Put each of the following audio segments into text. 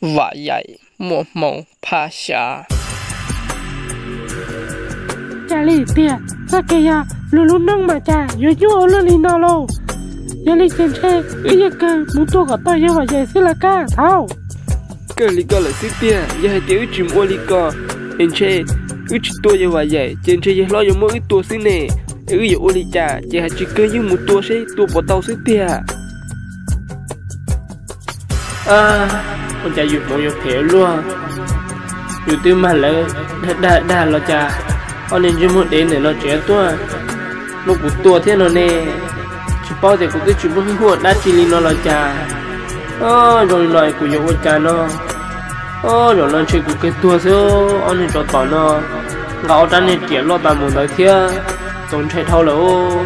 Vam Yaim muaj hmoo phaj xya. Cas li tiag, txoj kev yog luag lub neej mas cas yuav nyuaj ua luaj li no lauj? Yog li ces ntshe wb yeej kawg mus tua kom tau yawg Vam Yaim xwb los kaj thaum. Kawg li ko lawm xwb tiag, yog hais tias wb tsis mus ua li ko es ntshe wb tsis tua yawg Vam Yaim ces ntshe yawg hlob yuav muab wb tua xwb ne. Es wb yuav ua li cas ces hais tsis kawg yeej mus tua seb tua puas tau xwb tiag. Ua cas yus hmoov yuav phem luaj, yus twb mag lawv dag dag dag los cas ob niag ntsej muag dev ntawm no tseem tuaj muab kuv tua thiab no ne. Tsis paub tias kuv twb tsis muaj hwj huam dab tsi li no los cas. Zoo li no kuv yuav ua cas no? Zaum no ntshe kuv kawg tuag xwb. Ob niag tsov tom no nqa ob rab niag riam loj tas mus ntawd thiab, txaus ntshai dhau lawm.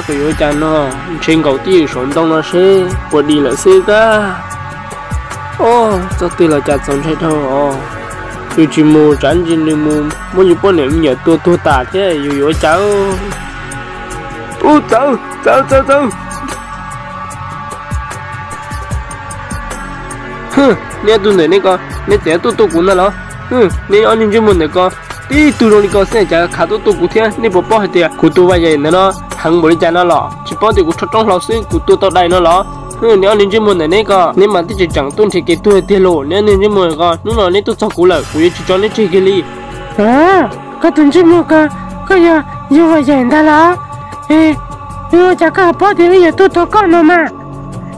Kuv yuav ua cas no? Ntshe nkaum tib ywm saum ntoo no seb puas dim lawm xwb kab. Txoj twg los cas txaus ntshai dhau os. Yus tsis mus tsam ntsis nws mus muab yus poj niam me nyuam tua tuag tas thiab yus yuav ua cas? Ub, txawv txawv txawv txawv. Neb ob tug ntawm neb ko, neb tseem tuaj tua kuv ntag los? Neb ob niag ntsej muag ntawm ko, tib tug zoo li ko xwb cas khav tuaj tua kuv thiab. Neb puas paub hais tias kuv tus Vaj Yaim ntawm no heev npaum li cas no los? Tsis paub tias kuv rho roob hlau xwb kuv tua tau dais no los? Neb ob niag ntsej muag ntawm neb ko, neb mas twb tseem tseem tuaj nrhiav kev tuag tiag lauj. Neb ob niag ntsej muag ko, hnub no neb tuaj txog kuv lawm kuv yuav tsis tso neb tseg kiag li. Koj tus ntsej muag ko, koj yog yawg Vaj Yaim ntag los? Es ua cas koj ho paub tias wb yuav tuaj tua koj no mas?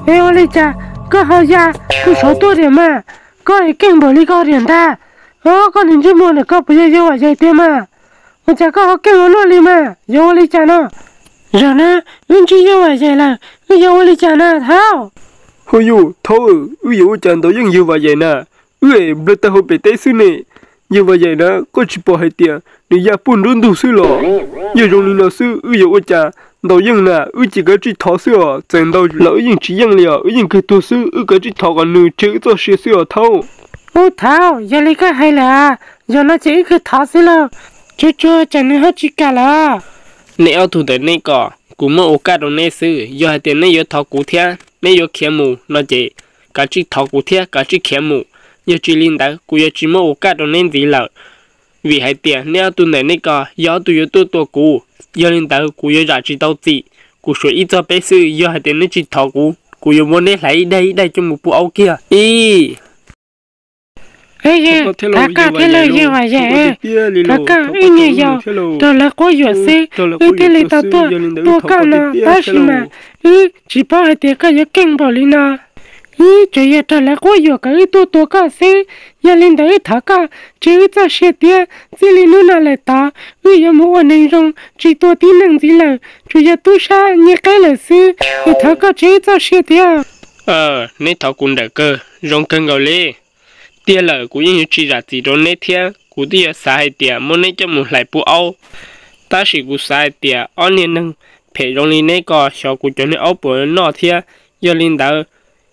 Es ua li cas koj ho ya tus saud tuaj diam mas? Koj es keej npaum li koj diam ntag. Koj tus ntsej muag ntawm koj puas yog yawg Vaj Yaim tiag mas? Ua cas koj ho keej ua luaj li mas, yuav ua li cas no? Zaum no wb ntsib yawg Vaj Yaim lawm, wb yuav ua li cas na thaub? Hos yus thaub, wb yuav ua cas ntaus yeej yawg Vaj Yaim na? Wb es nplawg tawg hauv pem teb xwb ne. Yawg Vaj Yaim na, koj tsis pom hais tias nws ya puag nruab ntug xwb los? Yog zoo li no xwb wb yuav ua cas ntaus yeej na? Wb ces kav tsij thov xwb os, txawm ntaus los wb yeej tsis yeej li os, wb yeej kawg tuag xwb, wb kav tsij thov kom nws tseg wb txoj sia xwb os thaub. Ub thaub, yog li koj hais lawm, zaum no ces wb kawg thov xwb lauj. Tsuag tsuag tsam nws ho tsis kam lawm. Neb ob tug ntawm neb ko, kuv muab ua kaj rau neb xwb, yog hais tias neb yuav thov kuv thiab neb yuav khiav mus no ces kav tsij thov kuv thiab kav tsij khiav mus. Yog tsis li ntawd kuv yuav tsis muab ua kaj rau neb ntxiv lawm. Vim hais tias neb ob tug ntawm neb ko yog ob tug yuav tuaj tua kuv, yog li ntawd kuv yuav zam tsis tau txim. Kuv suav ib txog peb xwb, yog hais tias neb tsis thov kuv, kuv yuav muab neb hlais ib daig ib daig coj mus pub aub kiag ib. Thov koj thiab lauj yawg Vaj Yaim, thov koj, wb niag yau raug lawv quab yuam xwb wb thiaj li tau tuaj tua koj no, tab sis mas wb tsis paub hais tias koj yuav keej npaum li no. Wb tsuas yog raug lawv quab yuam kom wb tuaj tua koj xwb. Yog li ntawd wb thov koj tseg wb txoj sia tiag, txij li hnub no lawm tod wb yuav mus ua neeg zoo tsis tua tib neeg ntxiv lawm, tsuas yog tub sab nyiag qeb lawm xwb. Es thov koj tseg wb txoj sia tiag. Neb thov kuv ntawm kawg zoo kawg nkaus li. Tiag lawm kuv yeej yuav tsis zam txim rau neb thiab kuv twb yuav xav hais tias muab neb coj mus hlais pub aub. Tab sis kuv xav hais tias ob niag neeg phem zoo li neb ko xyov kuv cov niag aub puas noj thiab. Yog li ntawd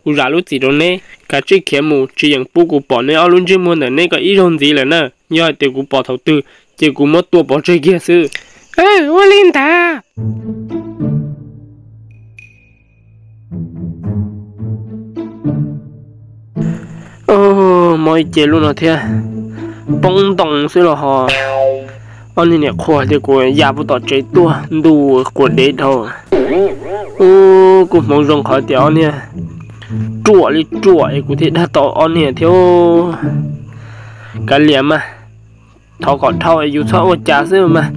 kuv zam lub txim rau neb, kav tsij khiav mus tsis yeem pub kuv pom neb ob lub ntsej muag ntawm neb ko ib zaug ntxiv lawm na. Yog hais tias kuv pom thaum twg ces kuv muab tua pov tseg kiag xwb. Ua li ntawd. Mob ib ce lub no thiab, poob ntoo xwb los ho. Ob niag niam qhua tias kuv ya puag tom tsev tuaj ntuj quas dev dhau. Ub, kuv hmoov zoo qhov tias ob niag ruam li ruam es kuv thiaj dag tau ob niag thiab. Kav liam mas, thov kom dhau es yus txhob ua cas xwb mas.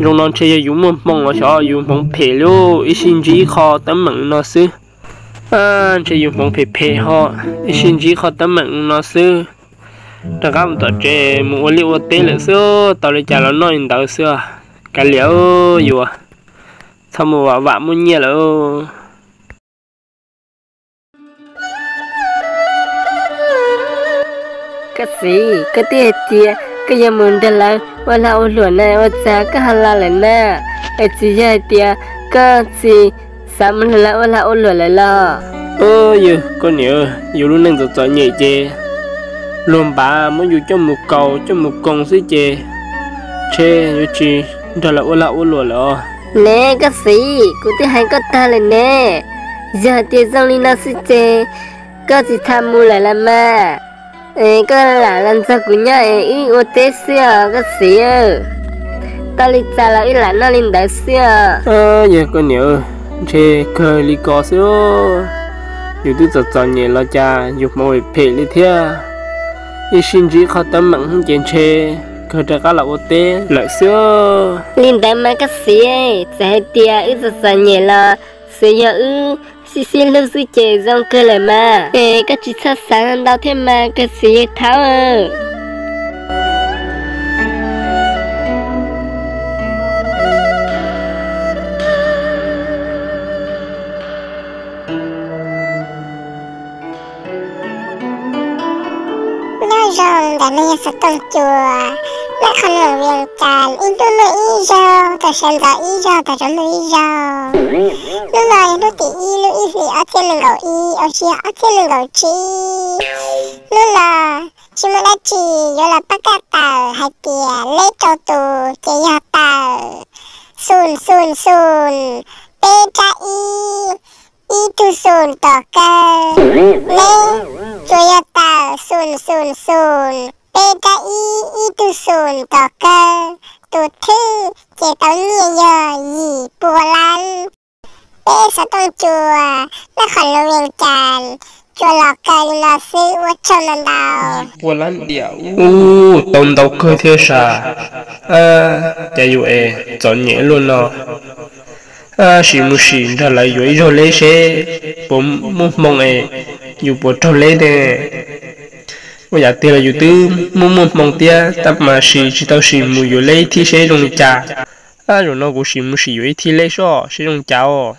Zoo no ntshe yog yus muaj hmoo los xyov yus hmoov phem li, ib sij ntsib qho teeb meem no xwb. Ntshe yus hmoov phem phem ho, ib sij ntsib qho teeb meem no xwb. Rov qab mus tom tsev mus ua liaj ua teb lawm xwb, tau li cas los noj li ntawd xwb. Kav liam, yus txhob mus vam vam muaj nyiaj lawm. Koj txiv, koj twb hais tias koj yuav mus nrog lawv ua lag ua luam na, ua cas koj ho los lawm na? Es tsis yog hais tias koj tsis xav mus nrog lawv ua lag ua luam lawm los? Yus, koj niam, yus lub neej txom txom nyem ces luag npav muab yus coj mus kaus coj mus koos xwb ces ntshe yuav tsis nrog lawv ua lag ua luam lawm os. Ne koj txiv, kuv twb hais koj tag lawm ne, yog hais tias zoo li no xwb ces Koj tsis txhob mus lawm los mas, koj lam los nrog kuv nyob es wb ua teb xwb os koj txiv. Tau li cas los wb lam noj li ntawd xwb os. Yog koj niam, ntshe kawg li ko xwb. Yus twb txom txom nyem los cas yus hmoov phem li thiab. Ib sij ntsib qhov teeb meem ces ntshe kawg rov qab los ua teb lawm xwb. Li ntawd mas koj txiv, txawm hais tias wb txom txom nyem los xwb yog wb sib sib hlub xwb ces zoo kawg lawm mas. Es koj tsis txhob xav ntau thiab mas koj txiv yawg thaub. Nyob zoo, ntawm no yog xov tooj cua, nyob qhov Loos Vias Cas, ib hnub muaj ib zaug, tau sawv ntxov ib zaug, tau tsaus ntuj ib zaug. Hnub no yog hnub tim ib lub ib hlis ob txhiab nees nkaum ib, ua tsis yog ob txhiab nees nkaum tsib. Hnub no tsis muaj dab tsi yuav los pab kaj tawm hais tias leb rau tus ces yog tawm xum xum xum peb rab ib, ib tug xum tom kawg. Neb tsuas yog tawm xum xum xum peb rab ib, ib tug xum tom kawg. Tus thwj ces tau nyiaj yog yim pua lab. Peb xov tooj cua nyob qhov Loos Vias Cas tsuas los kawg li no xwb, ua tsaug ntau ntau. Ua lab diam ub, tau ntau kawg thiab sas. Cas yus es txom nyem luaj no. Sim mus sim nrog lawv yuav ib zaug leb seb puas muaj hmoo es yus puas raug leb ne. Ua yam tiag los yus twb muaj muaj hmoo thiab tab mas sim tsis tau sim mus yuav leb ib thib seb zoo li cas. Zaum no kuv sim mus sim yuav ib thib leb soj seb zoo li cas os.